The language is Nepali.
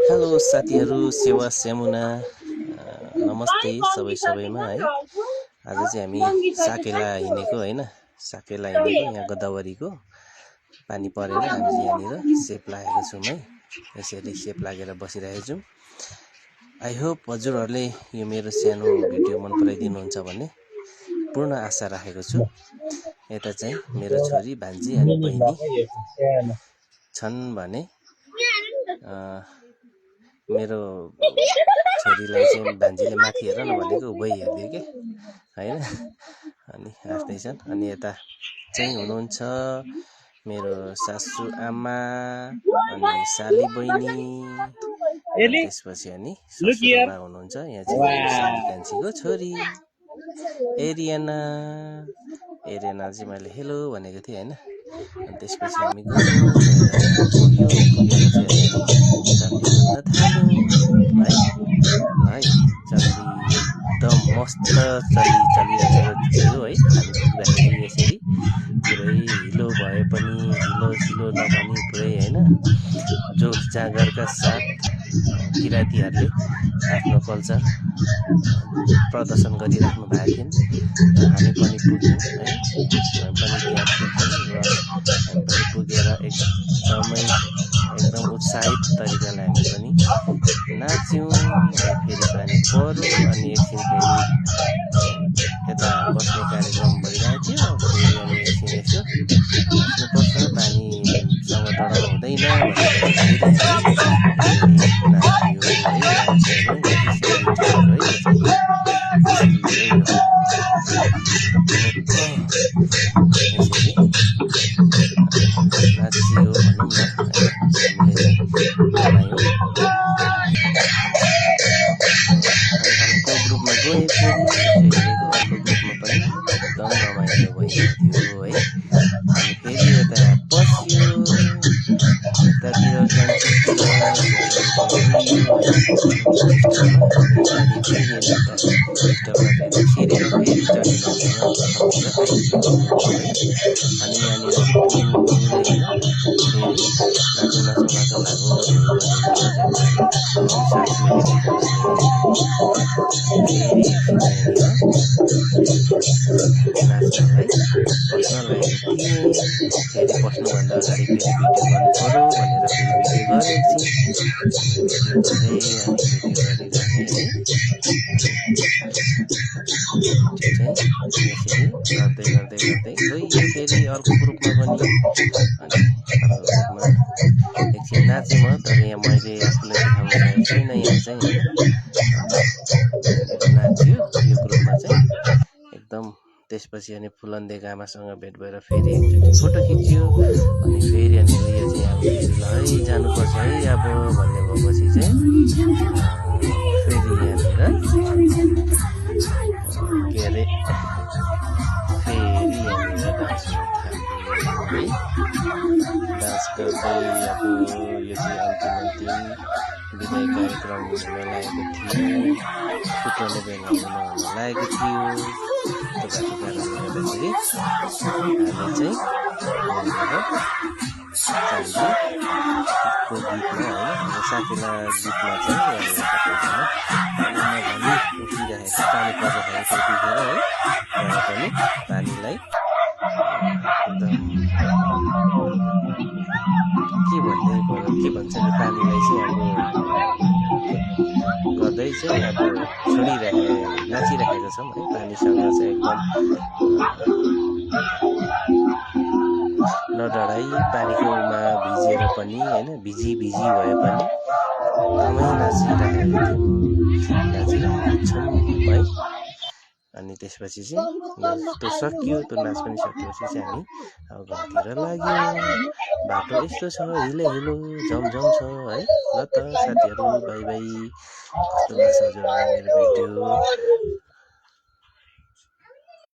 हेलो साथीहरू, सेवा स्यामुना नमस्ते सबैमा है। आज चाहिँ हामी साकेला हिँडेको हैन, साकेला हिँडेको यहाँ गोदावरीको पानी परेर हामी चाहिँ यहाँनिर सेप लागेको छौँ है। यसरी सेप लागेर बसिरहेको छौँ। आई होप हजुरहरूले यो मेरो सानो भिडियो मन पराइदिनुहुन्छ भन्ने पूर्ण आशा राखेको छु। यता चाहिँ मेरो छोरी भान्जी अनि बहिनी छन् भने मेरो छोरीलाई चाहिँ भान्जीले माथि हेर न भनेको उभै हेर्दियो के हैन, अनि हाँस्दै छन्। अनि यता चाहिँ हुनुहुन्छ मेरो सासु आमा अनि साली बहिनी, त्यसपछि अनि ससुराबा हुनुहुन्छ। यहाँ चाहिँ साली कान्छीको छोरी एरियाना चाहिँ मैले हेलो भनेको थिएँ हैन। अनि त्यसपछि हामी एकदम मस्त चलिरहेको थियो है। हामी पुग्दाखेरि यसरी पुरै हिलो भए पनि हिलो सिलो नभनी पुरै हैन, जोस जाँगरका साथ किरातीहरूले आफ्नो कल्चर प्रदर्शन गरिराख्नु भएको थियो। हामी पनि पुग्यौँ है, हामी पनि त्यहाँ पुग्यौँ र हामी पनि पुगेर एकदम उत्साहित तरिकाले हामी पनि नाच्यौँ। फेरि पानी पर्यो अनि एकछिन फेरि यता बस्ने कार्यक्रम भइरहेको थियो। फेरि अनि एकछिन यसो बस्नुपर्छ, पानीसँग डराउनु हुँदैन नाच्यो भनौँ न। हामीले रमायौँ। अर्को ग्रुपमा गएँ, फेरि अर्को ग्रुपमा पनि एकदम रमाइलो भइरहेको थियो है। अनि फेरि यता पस्यो, यतातिर क्यान्टिनतिर अनि यहाँनिर पस्नुभन्दा अगाडि फेरि भिडियो गर्नु पर्यो भनेर फेरि भिडियो गरेको गर्दै गयो। फेरि अर्को ग्रुपमा पनि अनि एकछिन नाचेँ म, तर यहाँ मैले आफूलाई देखाउन सकेको छैन। यहाँ चाहिँ नाच्यो यो ग्रुपमा चाहिँ एकदम। त्यसपछि अनि फुलन्दे गामासँग भेट भएर फेरि एकचोटि फोटो खिच्यो। अनि फेरि अनि यो चाहिँ अब फेरि ल है जानुपर्छ है अब भन्ने भएपछि चाहिँ फेरि यहाँनिर के अरे फेरि यहाँनिर डान्स गर्दै अब यो चाहिँ अन्तिम विदाय कार्यक्रम हुन लागेको थियो। शुक्रले बेला हुन लागेको थियो। त्यही कारणले गर्दाखेरि हामी चाहिँ गीतमा होइन, साकेला गीतमा चाहिँ उठिरहेको पानी पर्दाखेरि त्यतिखेर है, तर पनि पानीलाई एकदम के भन्छ पानीलाई चाहिँ अब गर्दै चाहिँ अब नाचिरहेको छौँ है। पानीसँग चाहिँ एकदम नडराई पानीकोमा भिजेर पनि होइन, भिजी भए पनि एकदमै नाचिरहेको छौँ है। अनि त्यसपछि चाहिँ त्यो सकियो, त्यो नाच पनि सकिएपछि चाहिँ हामी अब घरतिर लाग्यौँ। बाटो यस्तो छ, हिलो झमझम छ है। ल त साथीहरू, बाई बाई। कस्तो लाग्छ हजुरहरूलाई मेरो भिडियो?